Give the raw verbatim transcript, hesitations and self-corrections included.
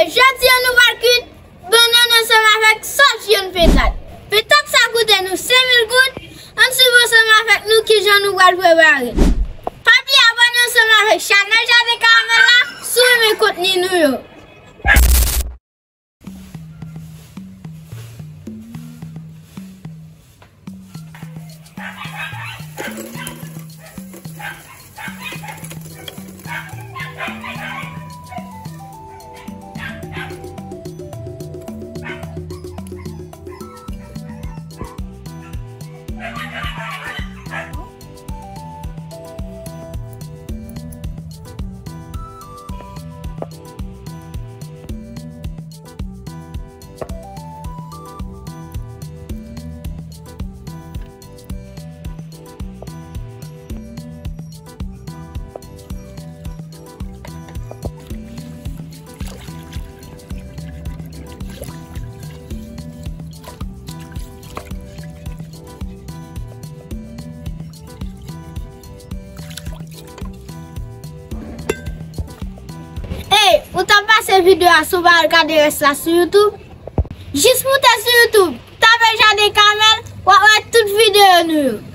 Jodi a nou pral kwit bannann ansanm avèk sòs jòn petat. Petat sa koute nou senk mil goud, ann swiv ansanm avèk nou kijan nou pral prepare l. Pa bliye abòne ansanm avèk chanèl Jaden Karamèl la si w renmen kontni nou yo. Ey, ou t ap pase videyo a si w pa al gade rès la sou YouTube? Jis moute sou YouTube, tape Jaden Karamèl, w ap wè tout videyo nou yo.